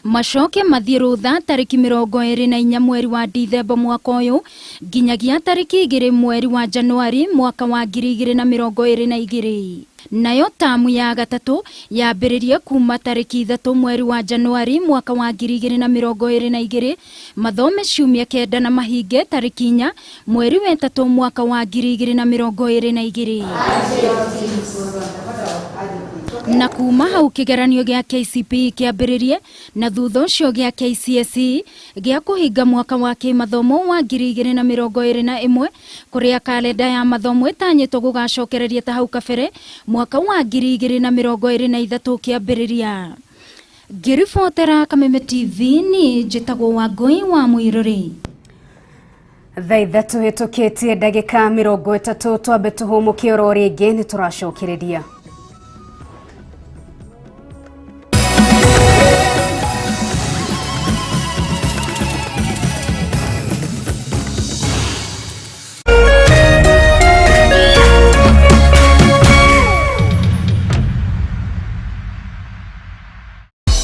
Macoke mathiĩ rũtha tarĩki 24 mweri wa Dithemba mwaka ũyũ nginyagia tarĩki 2 mweri wa Januari mwaka wa 2022. Nayo tamu ya gatatũ yambĩrĩrie kuma tarĩki 3 mweri wa Januari mwaka wa 2022, mathome ciumia 9 na mahinge tarĩki 4 mweri wa 3 mwaka wa 2022. Na kuma hau kĩgeranio gĩa KCPE kĩambĩrĩrie na thutha ũcio gĩa KCSE gĩa kũhinga mwaka wa kĩmathomo wa 2021, kũrĩa kalenda ya mathomo ĩtanyĩtwo gũgacokereria ta hau kabere mwaka wa 2023 kĩambĩrĩria. Ngĩribotera Kameme TV ni njĩtagwo Wangũi wa Mũirũrĩ. Thaa ithatũ hĩtũkĩtie ndagĩka 30, twambe tũhũmũke oro rĩngĩ nĩ tũracokereria.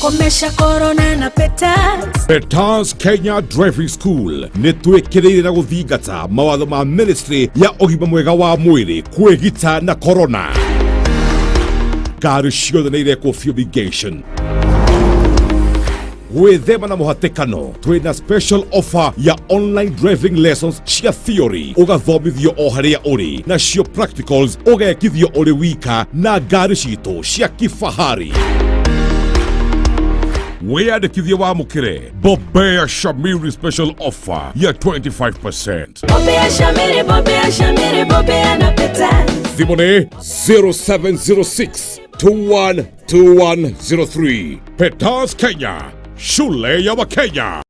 Komesha corona na Peters. Peters Kenya Driving School nĩ twĩkĩrĩire na gũthingata mawatho ma ministry ya ũgima mwega wa mwĩrĩ kwĩgita na corona. Ngari ciothe nĩ irekwo fumigation. Gwĩthema na mũhatĩkano, twĩna special offer ya online driving lessons cia theory ũgathomithio o harĩa ũrĩ, nacio practicals ũgekithio ũrĩ wika na ngari citũ cia kifahari. Wĩyandĩkithie wamũkĩre Bobea Shamiri special offer ya 25%. Bobea Shamiri, Bobea Shamiri, Bobea na Peters. Thimũ nĩ 0706 212103. Peters Kenya, shule ya Wakenya.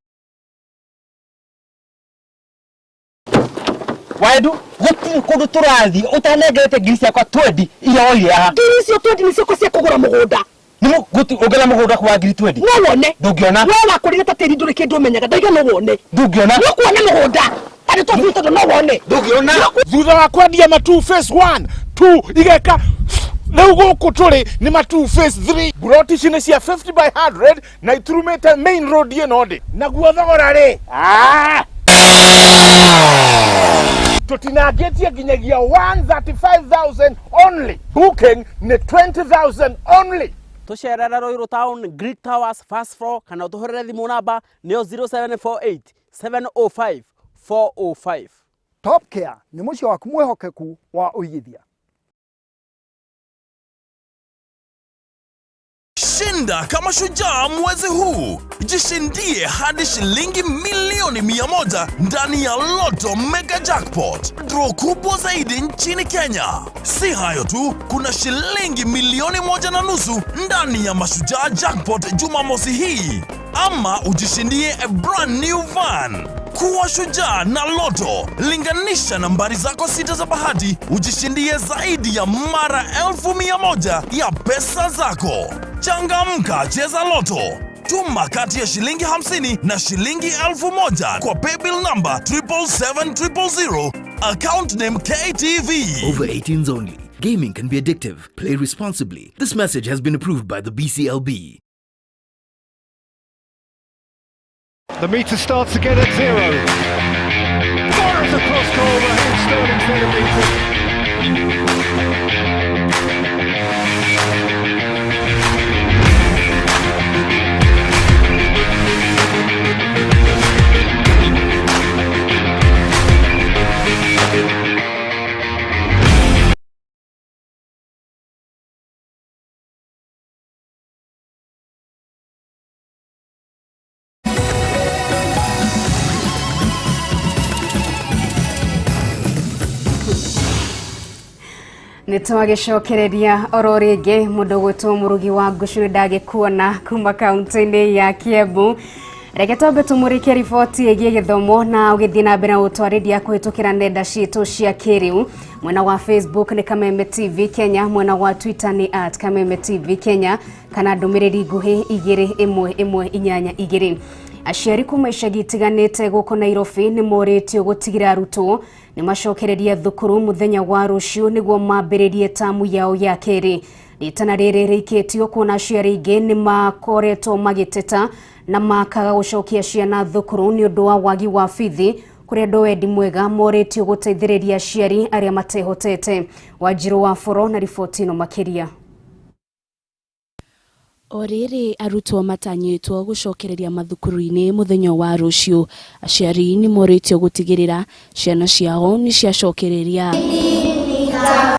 Waendu gũtirĩ kũndũ tũrathiĩ ũtanengerete ngiri ciakwa 20 iria woire haha. Ngiri icio 20 nĩ ciakwa cia kũgũra mũgũnda. Ũngĩona mũgũnda kwa ngiri 20? No wone. Ndũngĩona. We wakũrire ta tĩri ndũrĩ kĩndũ ũmenyaga, ndaiga no wone. Ndũngĩona. Nĩ ũkuona mũgũnda. Arĩ tondũ tondũ no wone. Ndũngĩona. Thutha wa kwendia matu phase 1, 2 igeka rĩu gũkũ tũrĩ nĩ matu phase 3. Mburoti ici nĩ cia 50 by 100 na iturumĩte main road ĩno ndĩ. Naguo thogora rĩ, tũtinangĩtie nginyagia 135,000 only. Booking nĩ 20,000 only. Tũcerere Ruiru Town, Greek Towers, first floor, kana ũtũhũrĩre thimũ namba nĩyo 0748 705 405. Top Care nĩ mũciĩ waku mwĩhokeku wa ũigithia. Shinda kama shujaa mwezi huu. Jishindie hadi shilingi milioni 100 ndani ya Lotto Mega Jackpot. Draw kubwa zaidi nchini Kenya. Si hayo tu, kuna shilingi milioni 1.5 ndani ya Mashujaa Jackpot Jumamosi hii. Ama ujishindie a brand new van. Kuwa shujaa na Lotto. Linganisha nambari zako 6 za bahati, ujishindie zaidi ya mara 100,000 ya pesa zako. Changamka, cheza Lotto. Tuma kati ya shilingi 50 na shilingi 1,000 kwa paybill number 777,000, account name KTV. Over 18s only. Gaming can be addictive. Play responsibly. This message has been approved by the BCLB. The meter starts again at 0. Fires across goal, Raheem Sterling's there to meet it. Nĩ twagĩcokereria oro rĩngĩ mũndũ gwĩtwo mũrugi wa ngũcũ nĩ ndagĩkuona kuma kaunti-inĩ ya Kiambu. Reke twambe tũmũrĩke riboti ĩgiĩ gĩthomo na ũgĩthiĩ na mbere na gũtwarĩria kũhĩtũkĩra nenda citũ cia kĩrĩu. Mwena wa Facebook nĩ Kameme TV Kenya, mwena wa Twitter nĩ at Kameme TV Kenya, kana ndũmĩrĩri nguhĩ 21182. Aciari kuma icagi itiganĩte gũkũ Nairobi nĩ morĩtio gũtigĩra arutwo nĩ macokereria thukuru mũthenya wa rũciũ nĩguo mambĩrĩrie tamu yao ya kerĩ. Ritana rĩrĩ rĩikĩtio kuona aciari aingĩ nĩ makoretwo magĩteta na makaga gũcokia ciana thukuru nĩ ũndũ wa wagi wa bithi kũrĩa andũ wendi mwega morĩtio gũteithĩrĩria aciari arĩa matehotete. Wanjirũ wa Boro na riboti ĩno makĩria. O rĩrĩ arutwo matanyĩtwo gũcokereria mathukuru-inĩ mũthenya wa rũciũ, aciari nĩ morĩtio gũtigĩrĩra ciana ciao nĩ ciacokereria.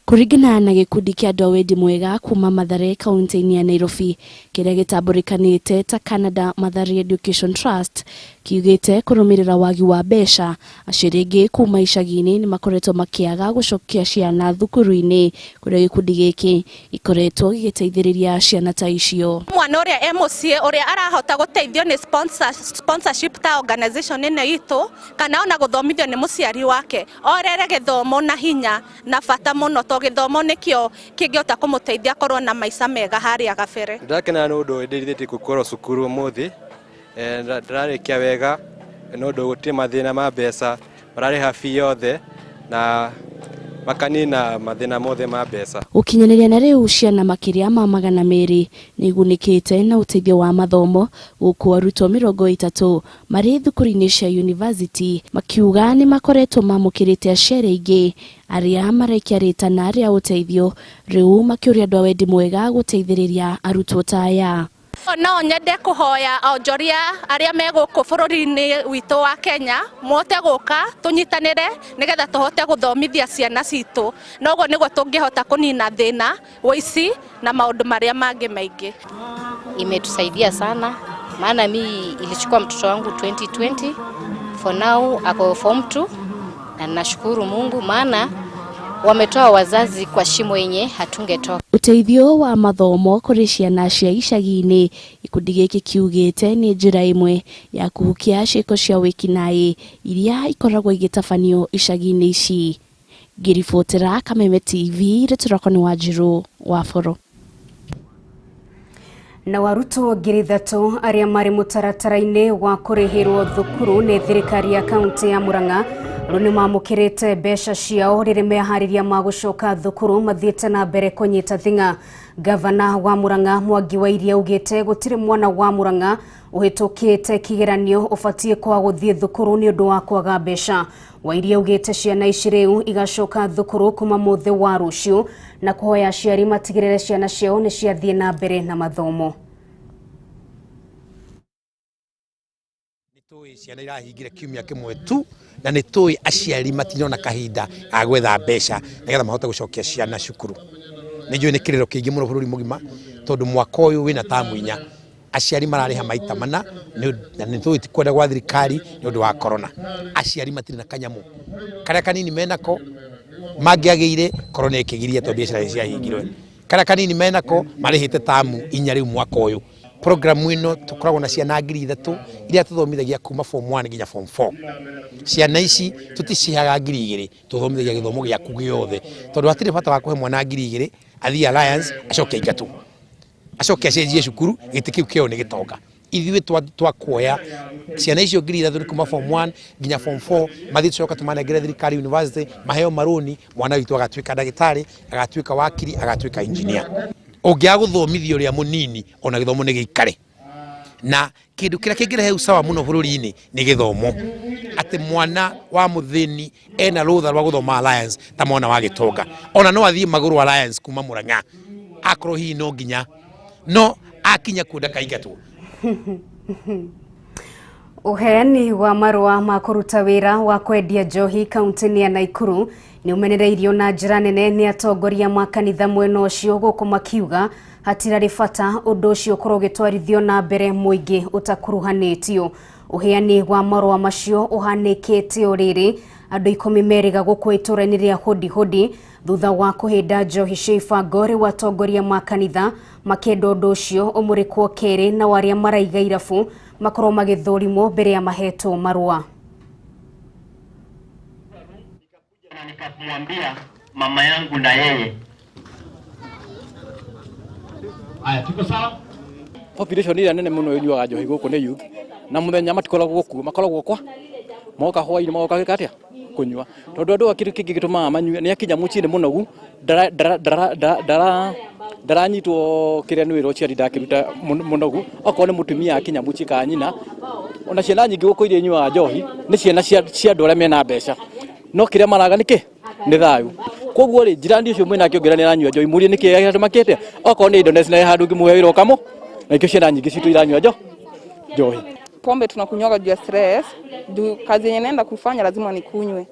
Kũringana na gĩkundi kĩa andũ a wendi mwega kuma Mathare kaunti-inĩ ya Nairobi kĩrĩa gĩtambũrĩkanĩte ta Canada Mathare Education Trust kiugĩte kũrũmĩrĩra wagi wa mbeca aciari aingĩ kuma icagi-inĩ nĩ makoretwo makĩaga gũcokia ciana thukuru-inĩ kũrĩa gĩkundi gĩkĩ gĩkoretwo gĩgĩteithĩrĩria ciana ta icio. Mwana ũrĩa e mũciĩ ũrĩa arahota gũteithio nĩ sponsorship ta organization ĩno itũ kana ona gũthomithio nĩ mũciari wake orere gĩthomo na hinya na bata mũno to gĩthomo nĩkĩo kĩngĩhota kũmũteithia akorwo na maica mega harĩa gabere. Ndĩrakena nĩ ũndũ ndĩrithĩtie gũkorwo cukuru ũmũthĩ, ndĩrarĩkia wega nĩ ũndũ gũtirĩ mathĩna ma mbeca, mararĩha fee yothe na makanina mathĩna mothe ma mbeca. Gũkinyanĩria na rĩu ciana makĩria ma 200 nĩ igunĩkĩte na ũteithio wa mathomo gũkũ arutwo 30 marĩ thukuru-inĩ cia university makiuga nĩ makoretwo mamũkĩrĩte aciari aingĩ arĩa marekia rĩtana rĩa ũteithio rĩu makĩũria andũ a wendi mwega gũteithĩrĩria arutwo ta aya. No nyende kũhoya onjoria arĩa me gũkũ bũrũri-inĩ witũ wa Kenya mote gũka tũnyitanĩre nĩgetha tũhote gũthomithia ciana citũ, na ũguo nĩguo tũngĩhota kũnina thĩna ũici na maũndũ marĩa mangĩ maingĩ. Imetusaidia sana maana mi ilichukua mtoto wangu 2020, for now ako form 2 na nashukuru Mungu maana wametoa wazazi kwa shimo yenye hatungetoka. Ũteithio wa mathomo kũrĩ ciana cia icagi-inĩ gĩkundi gĩkĩ kiugĩte nĩ njĩra ĩmwe ya kũhukia ciĩko cia wĩkinaĩ iria ikoragwo igĩtabanio icagi-inĩ ici. Ngĩribotera Kameme TV, rĩtwa rĩakwa nĩ Wanjirũ wa Boro. Na arutwo 3,000 arĩa marĩ mũtaratara-inĩ wa kũrĩhĩrwo thukuru nĩ thirikari ya kaunti ya Murang'a rĩu nĩ mamũkĩrĩte mbeca ciao rĩrĩ meharĩria ma gũcoka thukuru mathiĩte na mbere kũnyita thing'a. Gavana wa Murang'a Mwangi wa Iria augĩte gũtirĩ mwana wa Murang'a ũhĩtũkĩte kĩgeranio ũbatiĩ kwaga gũthiĩ thukuru nĩ ũndũ wa kwaga mbeca. Wa Iria augĩte ciana ici rĩu igacoka thukuru kuma mũthĩ wa rũciũ na kũhoya aciari matigĩrĩre ciana ciao nĩ ciathiĩ na mbere na mathomo. Nĩtũĩ ciana irahingire kiumia kĩmwe tu na nĩtũĩ aciari matinona kahinda ga gwetha mbeca nĩgetha mahote gũcokia ciana cukuru. Nĩ njũĩ nĩ kĩrĩro kĩingĩ mũno bũrũri mũgima tondũ mwaka ũyũ wĩna tamu inya aciari mararĩha maita mana na nĩtũĩ ti kwenda gwa thirikari nĩ ũndũ wa corona. Aciari matirĩ na kanyamũ karĩa kanini menako mangĩagĩire corona ĩkĩgiria tondũ biacara ciahingirwe, karĩa kanini menako marĩhĩte tamu inya rĩu mwaka ũyũ. Programu ĩno tũkoragwo na ciana 3,000 iria tũthomithagia kuma form 1 nginya form 4. Ciana ici tũticiheaga 2,000, tũthomithagia gĩthomo gĩaku gĩothe tondũ hatirĩ bata wa kũhe mwana 2,000 athiĩ Alliance acoke aingatwo acoke acenjie cukuru gĩtĩ kĩu kĩao nĩ gĩtonga. Ithuĩ twakuoya ciana icio 3,000 nĩ kuma form 1 nginya form 4 mathiĩ tũcoka tũmanengere thirikari university maheo marũni, mwana witũ agatuĩka ndagĩtarĩ, agatuĩka wakiri, agatuĩka engineer. Ũngĩaga gũthomithia ũrĩa mũnini ona gĩthomo nĩ gĩikare. Na kĩndũ kĩrĩa kĩngĩrehe usawa mũno bũrũri-inĩ nĩ gĩthomo, atĩ mwana wa mũthĩni ena rũtha rwa gũthoma Alliance ta mwana wa gĩtonga, ona no athiĩ magũrũ Alliance kuma Murang'a akorwo hihi no nginya no akinya kuo ndakaingatwo. Ũheani wa marũa ma kũruta wĩra wa kwendia njohi kaunti-inĩ ya Naikuru nĩ ũmenereirio na njĩra nene nĩ atongoria ma kanitha mwena ũcio gũkũ makiuga hatirarĩ bata ũndũ ũcio ũkorwo ũgĩtwarithio na mbere mũingĩ ũtakuruhanĩtio. Ũheani wa marũa macio ũhanĩkĩte o rĩrĩ Andũ 10 merĩga gũkua itũra-inĩ rĩa Hodi Hodi thutha wa kũhĩnda njohi cia ibango rĩu atongoria ma kanitha makĩenda ũndũ ũcio ũmũrĩkwo kerĩ nao arĩa maraiga irabu makorwo magĩthũrimwo mbere ya mahetwo marũa. Na nikamwambia mama yangu na yeye. Aya, tuko sawa? Population ĩrĩa nene mũno ĩnyuaga njohi gũkũ nĩ youth, na mũthenya matikoragwo kuo, makoragwo kwa moka hwainĩ magoka gwĩka atĩa kũnyua, tondũ andũ kĩndũ kĩngĩ gĩtũmaga manyue nĩ akinya mũciĩ nĩ mũnogu, ndaranyitwo kĩrĩa nĩ wĩra ũcio ndakĩruta mũnogu, okorwo nĩ mũtumia akinya mũciĩ kana nyina. Ona ciana nyingĩ gũkũ iria inyuaga njohi nĩ ciana cia andũ arĩa mena mbeca, no kĩrĩa maraga nĩ kĩ nĩ thayũ. Koguo rĩ, jirani ũcio mwĩnake ũngĩra nĩ aranyua njohi, mũrie nĩkĩ gĩatũmakĩte, okorwo nĩ Indonesia na handũ ũngĩmũhe wĩra ũkamũ, na ikĩo ciana nyingĩ citũ iranyua njohi. Pombe tunakunywaga juu ya stress, juu kazi yenye naenda kufanya lazima nikunywe.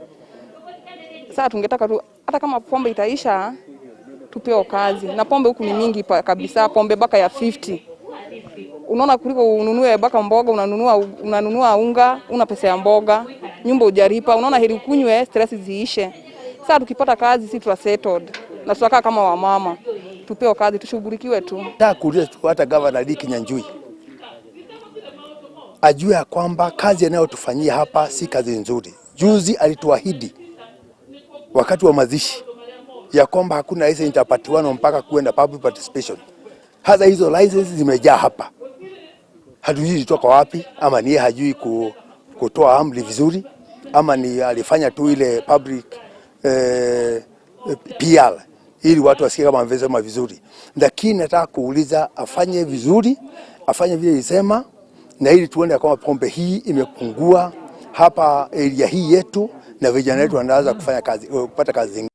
Sasa tungetaka tu hata kama pombe itaisha tupewe kazi. Na pombe huku ni mingi kabisa, pombe baka ya 50. Unaona, kuliko ununue baka mboga, unanunua unga, una pesa ya mboga, nyumba hujalipa, unaona heri ukunywe stress ziishe. Sasa tukipata kazi si tuta settled na tutakaa kama wamama. Tupewe kazi tushughulikiwe tu. Nataka kuuliza tu hata Governor Lee Kinyanjui ajue ya kwamba kazi anayotufanyia hapa si kazi nzuri. Juzi alituahidi wakati wa mazishi ya kwamba hakuna license itapatiwana mpaka kuwe na public participation. Hasa hizo license zimejaa hapa, hatujui zilitoka wapi, ama ni yeye hajui kutoa amri vizuri, ama ni alifanya tu ile public PR ili watu wasikie kama amesema vizuri. Lakini nataka kuuliza afanye vizuri, afanye vile alisema, na ili tuone kwamba pombe hii imepungua hapa area hii yetu, na vijana wetu wanaanza kufanya kazi, kupata kazi zingine.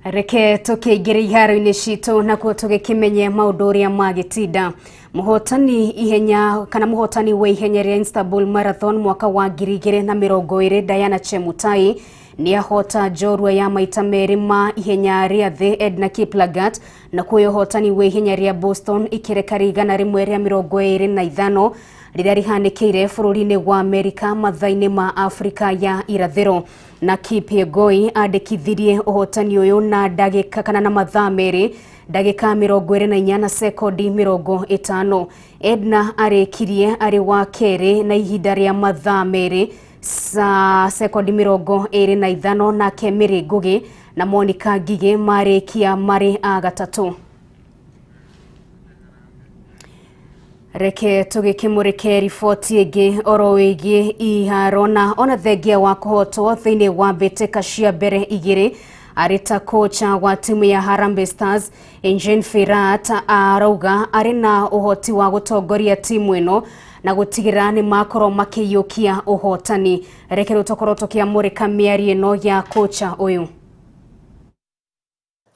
Reke tukiingire iharo-inĩ citũ nakuo tũgĩkĩmenye maũndũ ũrĩa magĩtinda. Mũhotani ihenya kana mũhotani wa ihenya rĩa Istanbul Marathon mwaka wa 2020 Diana Chemutai nĩahota njorua ya maita merĩ ma ihenya rĩa thĩ Edna Kiplagat, na kuoya ũhotani wa ihenya rĩa Boston ikereka 125 rĩrĩa rĩhanĩkĩire bũrũri-inĩ wa Amerika mathaa-inĩ ma Afrika ya irathĩro. Na Kipyegoi andĩkithirie ũhotani ũyũ na ndagĩka kana na mathaa merĩ ndagĩka 24 na sekondi 50. Edna arĩkirie arĩ wa kerĩ na ihinda rĩa mathaa merĩ sekondi 25, nake Mary Ngugi na Monica Ngigĩ marĩkia marĩ a gatatũ. Reke tũgĩkĩmũrĩke riboti ĩngĩ oro wĩgiĩ iharo na ona thengia wa kũhotwo thĩinĩ wa mbĩtĩka cia mbere igĩrĩ arĩ ta kocha wa timu ya Harambee Stars Engin Firat arauga arĩ na ũhoti wa gũtongoria timu ĩno na gũtigĩrĩra nĩ makorwo makĩiyũkia ũhotani. Reke rĩu tũkorwo tũkĩamũrĩka mĩario ĩno ya kocha ũyũ.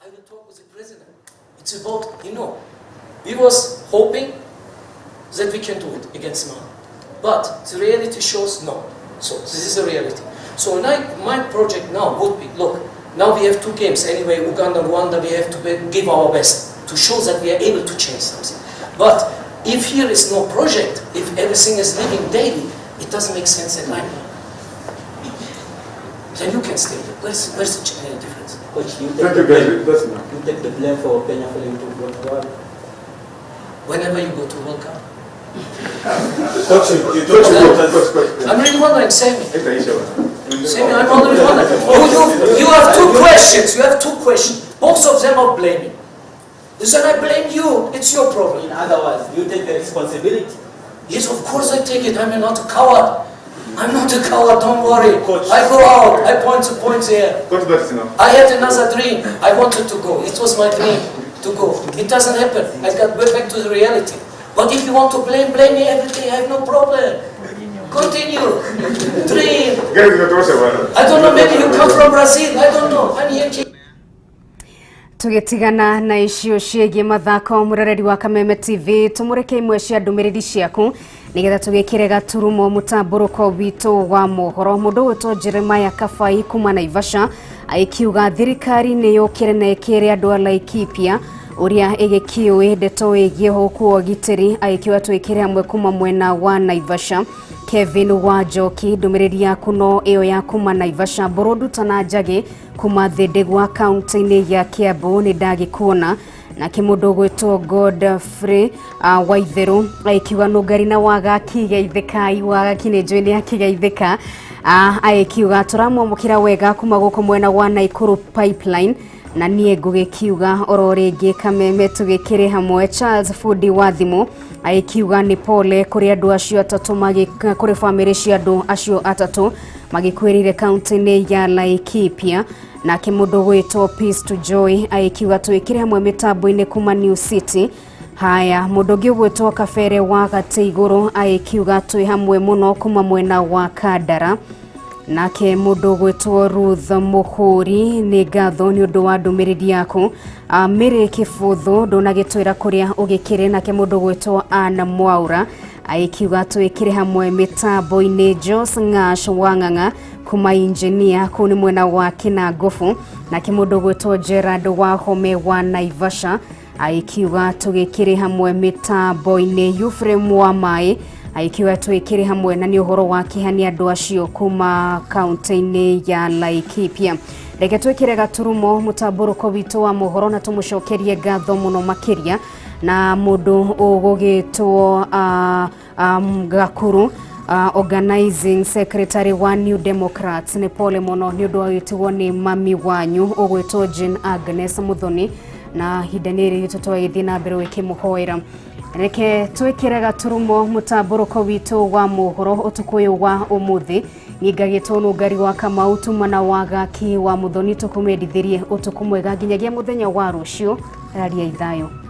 I will talk with the president. It's about, you know, we was hoping that we can do it against Mali. But the reality shows no. So this is the reality. So my project now would be, look, now we have two games anyway, Uganda, Rwanda, we have to give our best to show that we are able to change something. But if here is no project, if everything is living daily, it doesn't make sense that I'm here. Then you can stay there. Where's the difference? Coach, you take the blame for Kenya failing to go to World. Whenever you go to World Cup. Coach, I'm really wondering, Sammy. Sammy, I'm already wondering. You have two questions. You have two questions. Both of them are blaming. Then I blame you. It's your problem. In other words, you take the responsibility. Yes, of course I take it. I'm not a coward. I'm not a coward, don't worry. Coach. I go out, I point to points here. Coach, that's enough. I had another dream. I wanted to go. It was my dream to go. It doesn't happen. I got back to the reality. But if you want to blame, blame me every day. I have no problem. Continue. Dream. I don't know, maybe you come from Brazil. I don't know. I'm here. Tũgĩtigana na icio ciĩgiĩ mathako mũroreri wa Kameme TV, tũmũrĩke imwe cia ndũmĩrĩri ciaku nĩgetha tũgĩkĩre gaturumo mũtambũrũko witũ wa mohoro. Mũndũ ũgwĩtwo Jeremiah Kabai kuma Naivasha aikiuga thirikari nĩ yũkĩre na ĩkĩre andũ a Laikipia ũrĩa ĩgĩkĩũĩ ndeto ĩgiĩ ũhũku wa ũgitĩri, aikiuga twĩkĩre hamwe kuma mwena wa Naivasha. Kevin Wanjoki ndũmĩrĩri yaku no ĩyo ya kuma Naivasha. Mbũrũnduta na Njagĩ kuma Thindigua kaunti-inĩ ya Kiambu nĩ ndagĩkuona. Nake mũndũ ũgwĩtwo Godfrey Waitherũ aikiuga nũngari na wagaki geithĩkai, wagaki nĩ njũĩ nĩ akĩgeithĩka. Aikiuga tũramwamũkĩra wega kuma gũkũ mwena wa Naikuru pipeline, na niĩ ngũgĩkiuga oro rĩngĩ Kameme tũgĩkĩrĩ hamwe. Charles Fundi wa thimũ aikiuga nĩ pole kũrĩ andũ acio atatũ kũrĩ bamĩrĩ cia andũ acio atatũ magĩkuĩrĩire kaunti-inĩ ya Laikipia. Nake mũndũ ũgwĩtwo Peace to Joy aikiuga twĩkĩre hamwe mĩtambo-inĩ kuma New City. Haya, mũndũ ũngĩ ũgwĩtwo Kabere wa Gatĩ Igũrũ aikiuga twĩ hamwe mũno kuma mwena wa Kandara. Nake mũndũ ũgwĩtwo Ruth Mũhũri nĩ ngatho nĩ ũndũ wa ndũmĩrĩri yaku. Mary Kĩbũthũ ndũnagĩtwĩra kũrĩa ũgĩkĩrĩ. Nake mũndũ ũgwĩtwo Anna Mwaura aikiuga twĩkĩre hamwe mĩtambo-inĩ. Jos Ng'ash Wang'ang'a kuma engineer kũu nĩ mwena wa Kinangofu. Nake mũndũ ũgwĩtwo Gerard Wahome wa Naivasha aikiuga tũgĩkĩrĩ hamwe mĩtambo-inĩ. Ephraim wa Maĩ aikiuga twĩkĩrĩ hamwe, na nĩ ũhoro wa kĩeha nĩ andũ acio kuma kaunti-inĩ ya Laikipia. Reke twĩkĩre gaturumo mũtambũrũko witũ wa mohoro na tũmũcokerie ngatho mũno makĩria na mũndũ ũgũgĩtwo Gakuru organizing secretary wa New Democrats. Nĩ pole mũno nĩ ũndũ wa gĩtigwo nĩ mami wanyu ũgwĩtwo Jane Agnes Muthoni, na ihinda nĩ rĩrĩ tũtwagĩthiĩ na mbere gũkĩmũhoera. Reke twĩkĩre gaturumo mũtambũrũko witũ wa mohoro ũtukũ ũyũ wa ũmũthĩ. Niĩ ngagĩtwo Nũngari wa Kamau tumana wa Gaki wa Muthoni, tũkũmendithĩrie ũtukũ mwega nginyagia mũthenya wa rũciũ. Raria ithayũ.